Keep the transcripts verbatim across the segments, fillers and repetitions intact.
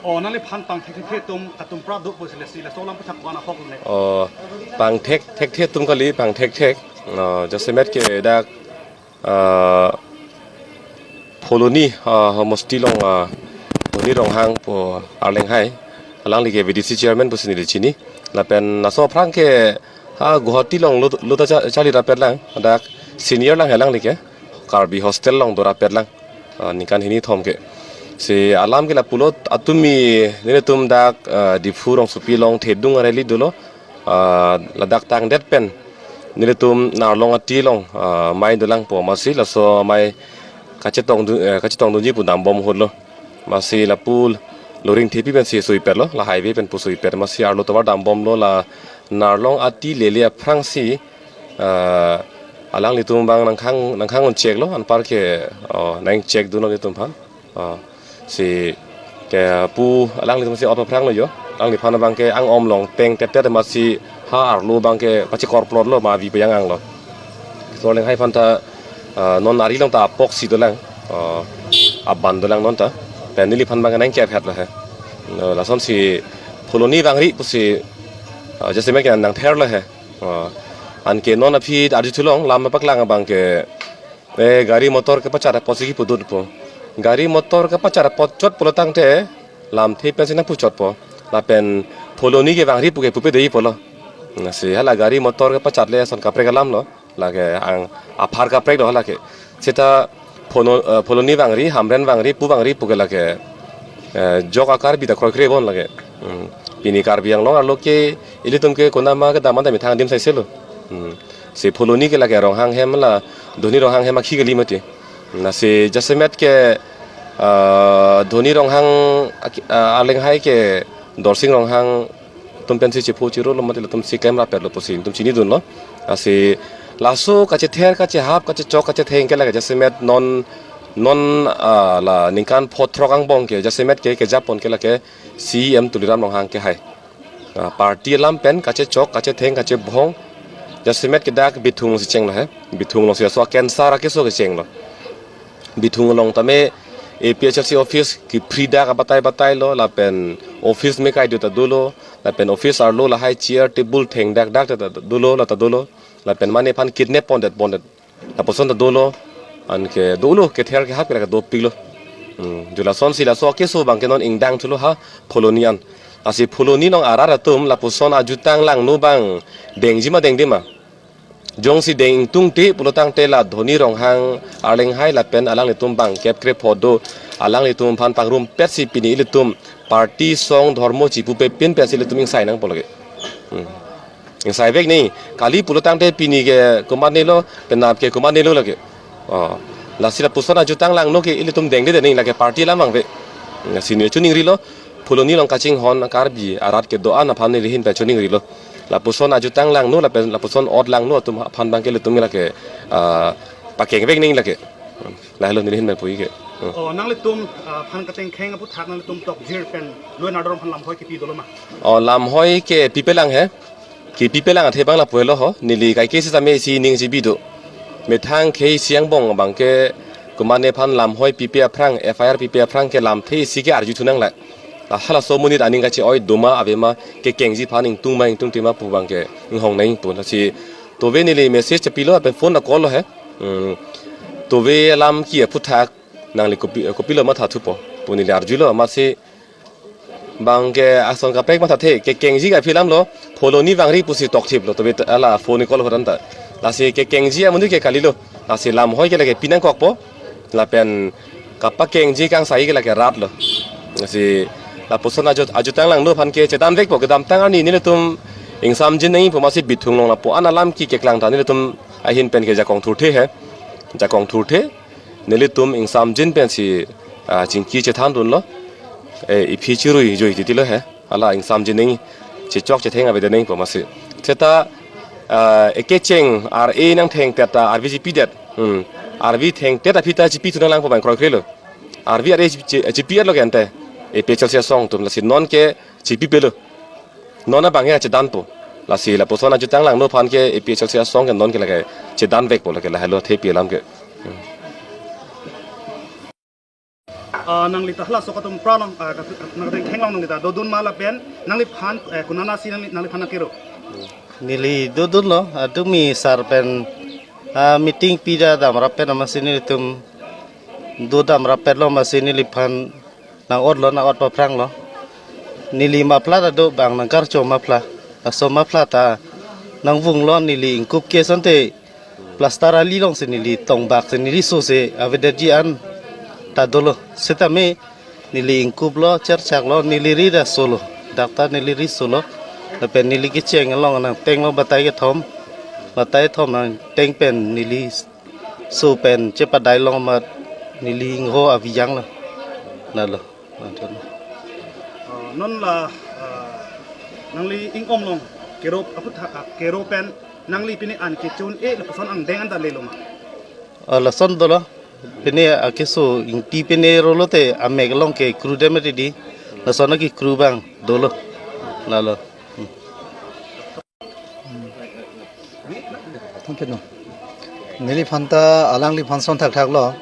O nangliphan pangthek thekthe atum katum pra do pusi lasi laso alam pathak wana hok ne. O pangthek thekthe atum kali, pangthek thek. O jasemet ke dak, ah, Phuloni, ah, homosti along, ah, Dhoni Ronghang pu Arleng hai. Alangli ke V D C chairman pusi neli chini. Lapen laso aphrang ke ha Guwahati along lut, lut ta cha-, charli rapet lang. Dak senior lang he alangli ke. Karbi hostel along do rapet lang. Ah, ningkan hini thom ke. Si alam ke lapulo atumi nelitum dak, ah, Diphu rongsopi along thedung a-rally dolo. Ah, ladak tangdet pen nelitum Narlong ati along, ah, amei dolang po amatsi laso amei kachetong du-, eh, kachetongdunji pu dambom ahut lo. Amatsi lapu Loringthepi pensi suipet lo, la highway pen pu suipet. Amatsi arlo tovar dambomlo, la Narlong ati lele aphrangsi, ah, alanglitum abang nangkhang, nangkhang un chek lo, anpar ke, oh, nang chek dunlo nelitum aphan. Ah, si ke pu alanglitum si auto aphrang lo jo. Alangliphan abang ke ang-om along teng tep tep amatsi ha arlo abang ke pachekor plot lo, ma vi payang ang lo. So Arleng hai aphan ta, ah, non ari along ta apok si dolang, ah, aban dolang non ta. Pen neliphan abang ke nang kep het lo he. No, lasonsi Phuloni vangri pusi, ah, jasemet ke nangther lo he. Ah, anke non aphi arjuthu long lam paklang abang ke, eh, gari motor kepachat apotsi kipudut po. Gari motor kepachat apot chot pulo tangte lamthe pensi nangpuchot po. Lapen Phuloni ke vangri pu ke pupe dei pulo. Lasi hala gari motor kepachat le ason kaprek alam lo. Lake ang aphar kaprek lo hala ke. Seta Phono-, eh, Phuloni vangri, Hamren vangri, pu vangri pu ke lake, eh, jok a-Karbi ta kroikre bon lake. Hmm. Pini Karbi Anglong arlo ke ilitum ke konat ma kedam an ta methang adim sai selo. Hmm. Si Phuloni ke lake Ronghang hem la, Dhoni Ronghang hem akhi kali mati. Lasi jasemet ke, ah, Dhoni Ronghang aki-, ah, Arleng hai ke Dorsing Ronghang atum pensi chepho chiro lo mati, latum si klem rapet lo pusi nelitum chinidun lo. Lasi laso kachether, kachehap, kachechok, kachetheng ke lake jasemet non, non, ah, la ningkan pho throk angbong ke jasemet ke kejapon ke lake C E M Tuliram Ronghang ke hai. Ah, party alam pen kachechok, kachetheng, kachebhong. Jasemet ke dak Bithung si cheng lo he. Bithung alongsi laso cancer akeso kecheng lo. Bithung along tame A P H L C office kiphri dak abatai batai lo, lapen office me kai do ta dolo, lapen office arlo lahai chair table thengdak dak ta dolo, la ta dolo, lapen mane aphan kidnap pondet pondet. Lapuson ta dolo, anke dolo kether kehap ke lake dopik lo. Hmm, jo lasonsi laso akeso abang ke non ingdang thulo ha Phuloni an. Lasi Phuloni along arat atum lapuson ajutang langno abang dengji ma dengde ma. Jongsi deng ingtungte pulo tangte la Dhoni Ronghang Arleng hai lapen alanglitum bangkep krepho do, alanglitum aphan pangrumpetsi pini ilitum party song dhormo chipupepin pensi ilitum ingsai nangpo lake. Hmm. Ingsai vek ni, kali pulo tangte pini ke komatne lo, penap ke komatne lo lake. Oh, lasi lapuson ajutang langno ke ilitum dengde de ni lake party alam abang ve. Lasi ne chuningrilo, Phuloni along kachinghon Karbi arat kedo-an aphan neli ahin pen chuningrilo. Lapuson ajutang langno lapen lapuson ot langno atum aphan abang ke ilitum lake, ah, pakeng vek ni lake. Lahelo neli ahin pen pu-i ke. Hmm. O nanglitum, ah, aphan katengkheng aphuthak nanglitum tokjir pen Luen Ardor aphan lamhoi kipi dolo ma? O lamhoi ke pipelang he. Kipipelang athe abang lapu helo ho, neli kaike sitame isi ning chibi do. Methang khei isi angbong abang ke komatne aphan lamhoi pipe aphrang, F I R pipe aphrang ke lamthe isi ke arjuthu nang la. La halaso amonit aning kache-oi doma avema kekengji aphan ingtung ma ingtungte ma pu abang ke inghong nangpo. Lasi tove neli message chepilo lapen phone a-call lo he. Hmm. Tove alam ki aphuthak nangli kopi, kopilo mathathupo pu neli arjulo, amatsi abang ke ason kaprek mathathe, kekengji ke aphi alam lo, Phuloni vangri pusi tokthip lo, tove ta, hala phone call horan ta. Lasi kekengji amonit ke kalilo, lasi lamhoi ke lake pinangkokpo, lapen kapakengji kangsai ke lake rat lo. Lasi lapuson ajut, ajutang langno aphan ke chedan vekpo, kedamtang arni nelitum ingsamjin nangpo amatsi Bithung along lapu-an alam ki keklang ta nelitum ahin pen ke jakong thurthe he, jakong thurthe. Nelitum ingsamjin pensi, ah, chingki chethandunlo. Eh, iphi chirui joi titi lo he. Hala ingsamjin nang chechok chetheng avedet nangpo amatsi. Seta, ah, ekecheng R A nangthengtet ta R V chipidet. Hmm. R V thengtet aphi ta chipithu nanglangpo abang kroikre lo. R V R A chipi, chipi-et lo ke ante. A P H L C asong atum lasi non ke chipipelo. Non abang ya chedanpo. Lasi lapuson ajutang langno aphan ke A P H L C asong ke non ke lake chedan vekpo lake lahelo thepi alam ke. Hmm. Ah, nangli ta halaso katumpra along, ah, katu-, nangdeng khenglong nangli ta dodun ma lapen nangliphan, eh, konatsi nangli, nangliphan nangkero? Neli dodunlo, adung mi sar pen, ah, meeting pida damrap pen amatsi nelitum do damrap pen lo amatsi neliphan nang-otlo, nang-ot paphranglo. Neli muffler ta do bang nangkarcho muffler. Laso muffler ta nangvunglo, neli ingkup ke asonte plaster ali alongsi neli tongbak si neli so si avedetji an ta dolo. Sitame neli ingkuplo, cherchaklo, neli ri ta solo. Dak ta neli ri solo. Lapen neli kecheng along nangtenglo batai kethom. Batai thom nangteng pen neli so pen chepadai long amat neli ingho avi janglo. Lalo. Mantun. Ah, non la, ah, nangli ingkoi along kero aphuthak, ah, kero pen nangli pini an kechun-e lapuson angdeng anta lelo ma? Ah, lason dolo. Pini akeso ingti pini rolo te amek along kekru dem ri di. Lason akekru abang dolo. Lalo. Hmm. Thank you, no. Neliphan ta alangliphan ason thakthaklo.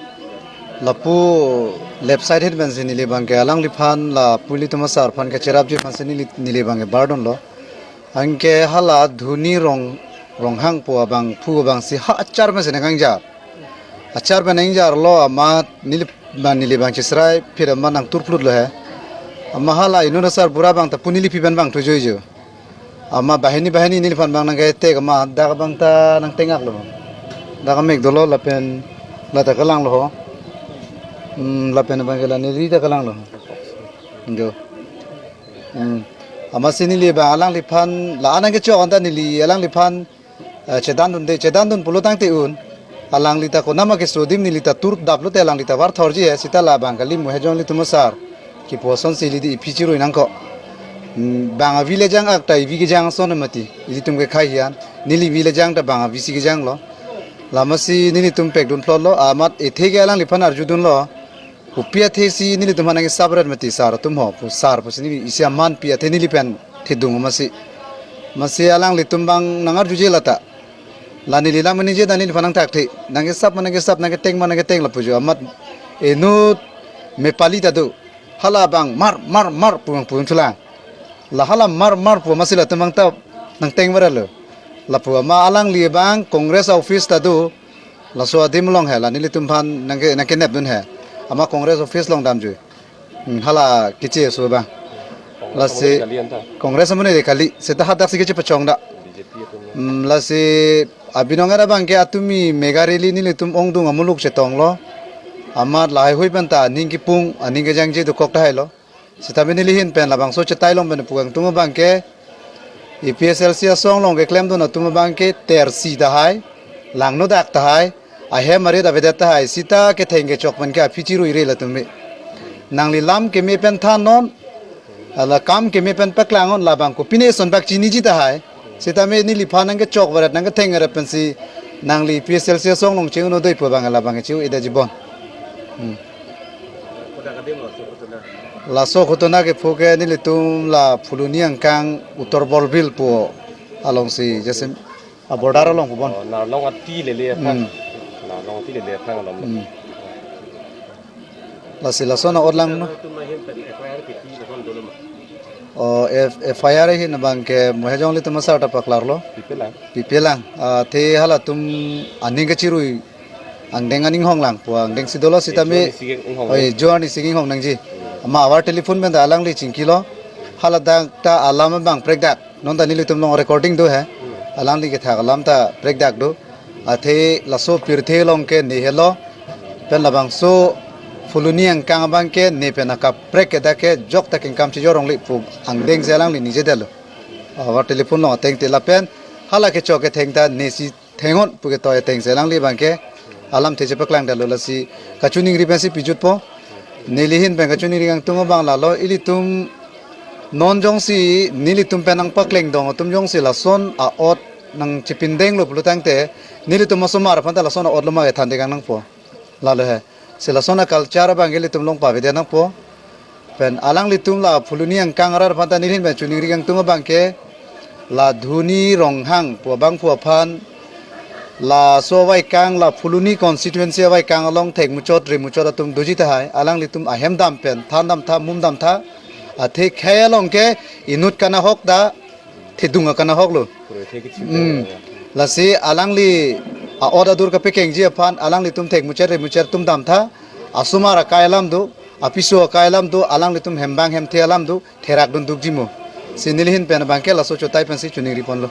Lapu left side ahin pensi neli abangke alangliphan lapu ilitum asar aphan kacherapji aphansi neli, neli abangke bardunlo. Anke hala Dhoni Rong, Ronghang pu abangphu abangsi ha achar pensi nangkangjar. Achar pen nangjarlo amat neli, ba neli abang chesrai phir amat nangturplutlo he. Amat hala inut asar bura abang ta pu neli aphi pen abang thujoijo. Amat banghini banghini neliphan abang nangketek amat dak abang ta nangtengaklo. Dak amek dolo lapen la ta kalanglo ho. Hmm, lapen abangke la neli ta kalanglo. Jo. Hmm. Amatsi neli abang alangliphan la-an nangkechok anta neli alangliphan, eh, chedandunde, chedandun pulo tangte un. Alangli ta konat ma keso adim neli ta turdaplo te alangli ta varthorji he, seta labang kali Mohejong ilitum asar kipu asonsi ili di iphi chirui nangkok. Hmm, bang avi le jang ak ta ivi kejang ason mati. Ilitum kekhei hian. Neli ivi le jang ta bang avisi kejanglo. La amatsi nelitum pekdunplotlo, amat ethe ke alangliphan arjudunlo. Kopi athesi nelitum aphan nangkesap ret mati sar atum ho, pu sar pusi neli isi aman pi athe neli pen thedung amatsi. Amatsi alanglitum abang nangarjuje lata. La neli lang maningje dan neliphan nangthakthe. Nangkesap ma nangkesap, nangketeng ma nangketeng lapujo. Amat inut mepali ta do. Hala abang mar, mar, mar pu abang pu chulang. La hala mar, mar pu amatsi latum abang ta nangteng varlo. Lapu amat alangli abang Congress office ta do. Laso adim along he, la nelitum aphan nangke, nangkenepdun he. Amat Congress office along damjui. Hmm, hala keche so abang. Congress lasi amonit kali anta. Congress amonit kali, seta hadak si kechepachong da. B J P atum. Hmm, lasi abinong era abangke atumi mega rally nelitum ongdung amuluk chetonglo. Amat lahai hui pen ta aning kipung, aning kejangje dokok tahailo. Sitame neli ahin pen labangso chetai long pen pu kangtung abangke, A P H L C asong along keklemdun atum abangke tersi tahai, langno dak tahai, ahem arit avedet tahai, seta ketheng kechok pen ke aphi chiruire latum me. Nangli lam keme pen thannon, ala kam keme pen paklang non labang kopine ason bak chiniji tahai. Sitame neliphan nangkechok varet nangketheng varet pensi nangli A P H L C asong along che-un-o doi pu abang labang che-un-edetji bon. Hmm. Laso ghotona kepho ke nelitum la Phuloni angkang Uttor Borbil pu alongsi jasemet a border along pu bon. Oh, Narlong ati lele aphan. Hmm. Narlong ati lele aphan along. Hmm. Lasi lason a-ot langno. Atum ahin pen F I R kipi lason dolo ma? Oh, F-, F I R ahin abangke Mohejong ilitum asar ta paklarlo. Pipelang. Pipelang. Ah, athe halatum aning kachirui angdeng aning honglang pu angdeng si dolo sitame. Eh, jo arnisi inghong. Oh, eh, jo arnisi inghong nangji. Amat avar telephone pen ta alangli chingkilo. Hala dak ta alam abang prekdak. Non ta nelitum along recording do he. Alangli kethak alam ta prekdak do. Athe laso pirthe along ke ne helo. Pen labangso Phuloni angkang abangke ne pen akaprek ke dak ke jok ta kengkam chejor longle pu angdeng si alangli ningjedetlo. Avar telephone along ateng te lapen hala kechok ketheng ta nesi thengnon pu ketoi ateng si alangli abangke alamthe chepaklangdetlo lasi kachiningri pensi pijutpo. Neli ahin pen kachiningri kangtung abang lalo ilitum non jongsi nelitum pen nangpaklengdong atum jongsi lason a-ot nangchepindenglo pulo tangte nelitum osomar aphan ta lason a-otlo ma kethan dekang nangpo. Lalo he. Si lason a-culture abangke ilitum along pavedet nangpo. Pen alanglitum la Phuloni angkang arat aphan ta neli ahin pen chiningri kangtung abangke la Dhoni Ronghang pu abangphu aphan Laso avaikang la Phuloni constituency avaikang along thekmuchot remuchot atum doji tahai, alanglitum ahem dam pen than dam tha, mum dam tha. Athe khei along ke inut kanahok ta thedung akanahok lo. Hmm. Lasi alangli a-ot adur kapekengji aphan alanglitum thekmuchot remuchot atum dam tha, asomar akai alam do, apiso akai alam do, alanglitum hembang hemthe alam do, therak dun dukji mo. Si neli ahin pen abangke laso chotai pensi choningri ponlo.